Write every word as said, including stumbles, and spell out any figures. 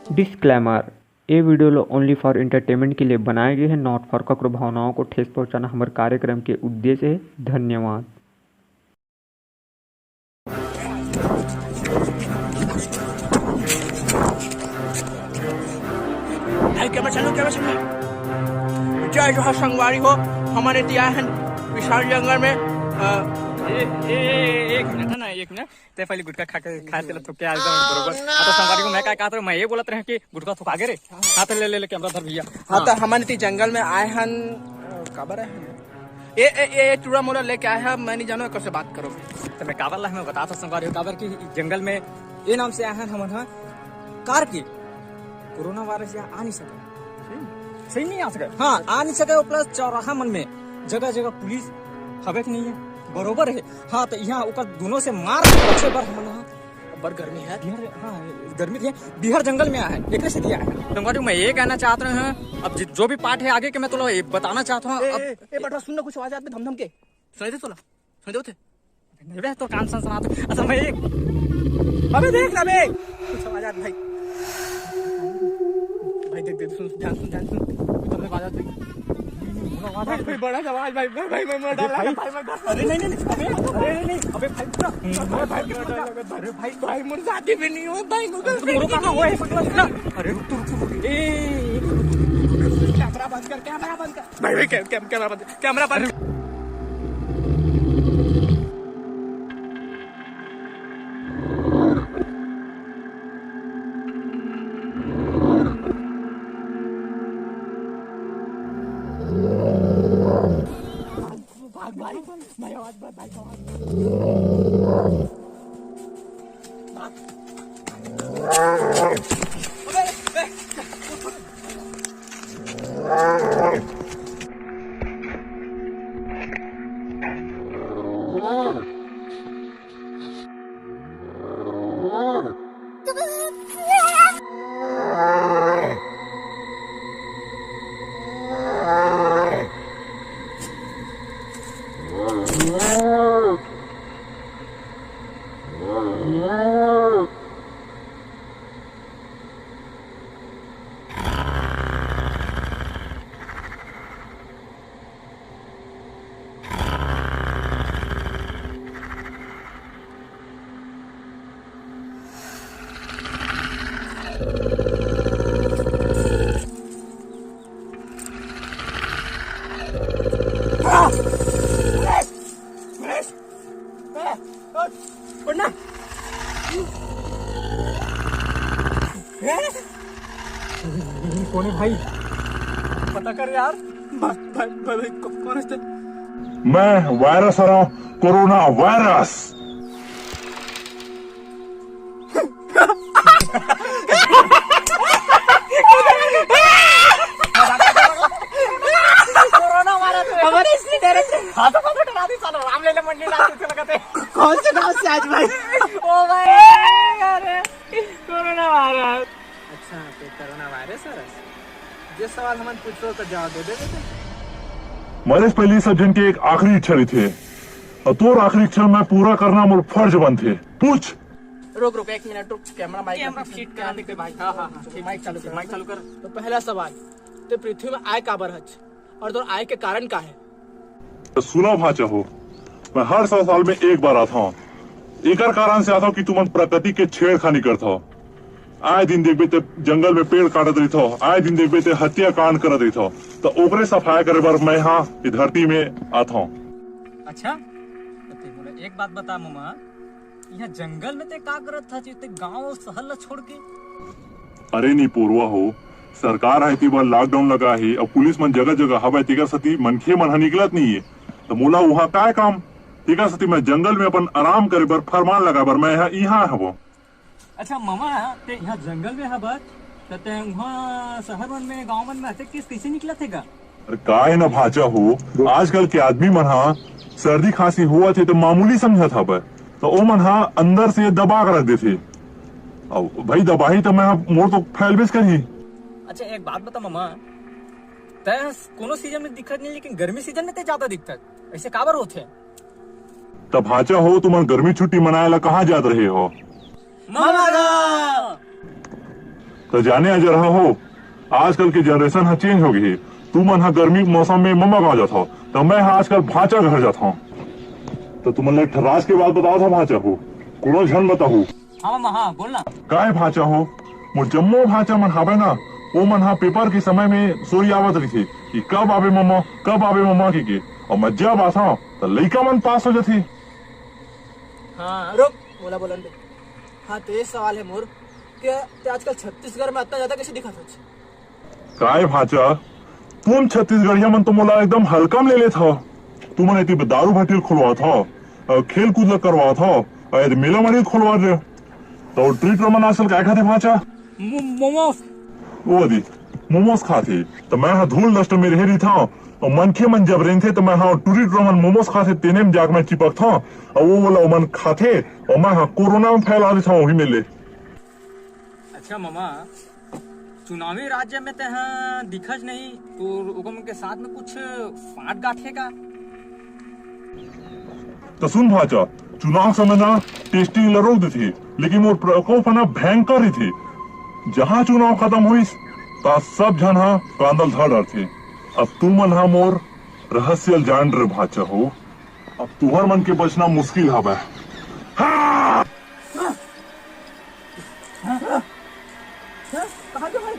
Disclaimer, ये video ल only for entertainment के लिए बनाए गए हे, not for ककरो भावनाओं को ठेस पहुंचाना हमर कार्यक्रम के उद्देश्य हे। धन्यवाद। भाई, कैमरा चालू, कैमरा चालू। जय जोहार संगवारी हो, हमन एती आए हन विशाल जंगल में। अ, ए, ए, ए, एक मिनट, है ना, एक मिनट। ते पहले गुटखा खा के, खा के थूक के आ एकदम बरोबर। हाँ, तो संगवारी हो, मैं का कहत रहें, मैं ये बोलत रहें कि गुटखा थूक आगे रे। हाँ, तो ले, ले, ले, कैमरा धर भैया। हाँ, तो हमन एती जंगल में आए हन, अ, काबर आए हन? ए, ए, ए, ए टूरा मोला लेके आए हे, मैं नहीं जानों एकर से बात करो। तो मैं काबर ला, मैं बताथों संगवारी हो, काबर कि जंगल में ये नाम से आए हन हमन ह, कार के कोरोना वायरस यहाँ आ नहीं सके। सही नहीं आ सके? हाँ, आ नहीं सके। प्लस चौराहा मन में जगह जगह पुलिस हवे कि नहीं है, बरोबर है। हाँ, तो यहाँ ओकर दोनों से मार के बचे बर हमन ह अब्बड़ गर्मी हे। बिहार, हाँ, गर्मी हे। बिहार जंगल में आए हे, एकरे सेती आए हे। संगवारी हो, मैं ये कहना चाहत रहें, अब जि-, जो भी पार्ट है आगे के, मैं तोला ये बताना चाहत हूँ। ए, अब ए, ए, बटवा, सुन ना, कुछ आवाज आत हे धमधम के। सुनाई देथे तोला? सुनाई देथे? नहीं बे, तो कान सन सुनात हे। अच्छा, मैं एक, अबे देख ना बे, कुछ आवाज आत हे भाई। भाई देख, देख, सुन, ध्यान सुन, ध्यान सुन। कुछ आवाज आत हे भाई। भाई, भाई, बड़ा आवाज, भाई, भाई, भाई, मैं मर डाला, भाई। भाई, मैं डर, अरे, नहीं, नहीं, नहीं, अबे, अरे, नहीं, नहीं, अबे, भाई, अरे, भाई, अरे, भाई, भाई, मोर शादी भी नहीं हो, भाई, मोर तो मोरो कहाँ हुआ है, पगला, पगला। अरे, रुक, रुक, रुक, रुक। ए, ए, रुक, रुक, रुक, रुक, रुक। कैमरा बंद कर, कैमरा बंद कर। भाई, भाई, कैम-, कैम-, कैमरा बंद कर। भाग भाई, भाई आवाज, भाई, भाई आवाज। कौन है भाई? पता कर यार। भाई, भाई, भाई, को-, कौन है? मैं वायरस हरंव, कोरोना वायरस। Corona virus. हमारे इसलिए डायरेक्ट हाथों को डरा दी साला, रामलीला मंडली डाल के लगा थे। कौन से नाम से आज भाई? ओ भाई, अरे, कोरोना वायरस। अच्छा, तो कोरोना वायरस है? जे सवाल हमन पूछबो, ओकर जवाब दे देबे ते। मरे से पहले सब जन के एक आखिरी इच्छा रहिथे, अउ तोर आखिरी इच्छा मैं पूरा करना मोर फर्ज बनथे। पूछ। रुक, रुक, एक मिनट, रुक, कैमरा माइक कैमरा फिट करा दे भाई। हाँ, हाँ, हाँ, ठीक, माइक चालू कर, माइक चालू कर। तो पहला सवाल, ते पृथ्वी में आए काबर हच, और तोर आए के कारण का है? तो सुना भांचा हो, मैं हर सौ साल में एक बार आथंव। एकर कारण से आथंव कि तुमन प्रकृति के छेड़खानी करथव। आए दिन देखबे ते जंगल में पेड़ काटत रहिथव, आए दिन देखबे ते हत्या कांड करत रहिथव। तो ओकरे सफाया करे बर मैं हा ए धरती में आथंव। अच्छा, तो ते मोला एक बात बता ममा, यहाँ जंगल में ते का करत था, ते गांव अउ शहर ला छोड़ के? अरे निपोरवा हो, सरकार ह एती बर लॉकडाउन लगा हे, अउ पुलिस मन जगह-जगह हवय, तेकर सेती मनखे मन ह निकलत नइये। त मोला उहाँ काय काम? तेकर सेती मैं जंगल में अपन आराम करे बर, फरमान लगाए बर मैं ह इहाँ हवं। अच्छा ममा, ते इहाँ जंगल में हवत, त ते उहाँ शहर मन में, गांव मन में अतेक केस कइसे निकलत हे गा? अरे काय न भांचा हो, आजकल के आदमी मन ह सर्दी खांसी होवत हे त मामूली समझत हवय, त ओमन ह अंदर से दबा के रख देथे। अउ भाई दबाही त मैं ह, मोर तो फैलबेच करही। अच्छा एक बात बता ममा, तै ह कोनो सीजन में दिखत नहीं, लेकिन गर्मी सीजन में तै ज्यादा दिखत, ऐसे काबर होथे? त भांचा हो, तुमन गर्मी छुट्टी मनाए ला कहाँ जात रहे हो? ममा गा। त जाने अजरहा हो, आजकल के generation ह change हो गे हे। तुमन ह गर्मी के मौसम में ममा गाँव जाथव, त मैं ह आजकल भांचा घर जाथव। त तुमन ला एक ठन राज के बात बतावत हव भांचा हो, कोनो झन बताहू। हाँ ममा, हाँ, बोल ना। काय भांचा हो, मोर जम्मो भांचा मन हावय ना, ओ मन ह paper के समय में सोरियावत रहिथे कि कब आबे ममा, कब आबे ममा कहिके। अउ मैं जब आथव, त लइका मन पास हो जाथे। हाँ, रुक, बोला बोलन दे। हाँ, तो ये सवाल है मोर कि ते आजकल छत्तीसगढ़ में अतना ज्यादा कैसे दिखत हो? काय भांचा, तुम छत्तीसगढ़िया मन तो मोला एकदम हल्का में ले लेत हव। तुमन एती दारू भट्टी ल खोलवात हव, अउ खेल कूद ल करवात हव, अउ एती मेला मंडी ल खोलवात हव। तो टूरी टूरा मन आजकल काय खाथे भांचा? मो-, मोमोस। ओ दी, मोमोस खाथे। त मैं ह धूल dust में रेहे रहिथव, अउ मनखे मन जब रेंगथे त मैं ह टूरी टूरा मन मोमोस खाथे तेने में जाके मैं चिपकथव, अउ वो वाला ओमन खाथे, अउ मैं ह कोरोना में फैला देथव ओही में ले। अच्छा ममा, चुनावी राज्य में ते ह दिखच नहीं, तो ओकर मन के साथ में कुछ साठ गांठ हे का? त सुन भांचा, चुनाव समय ना testing ल रोक देथे, लेकिन मोर प्रकोप ह ना भयंकर रहिथे। जहां चुनाव खत्म होइस, त सब झन ह कांदा ल धर डरथे। अब तुमन ह मोर रहस्य ल जान डरे भांचा हो। अब तुहर मन के बचना मुश्किल हवय। हाँ! कहाँ गए भाई?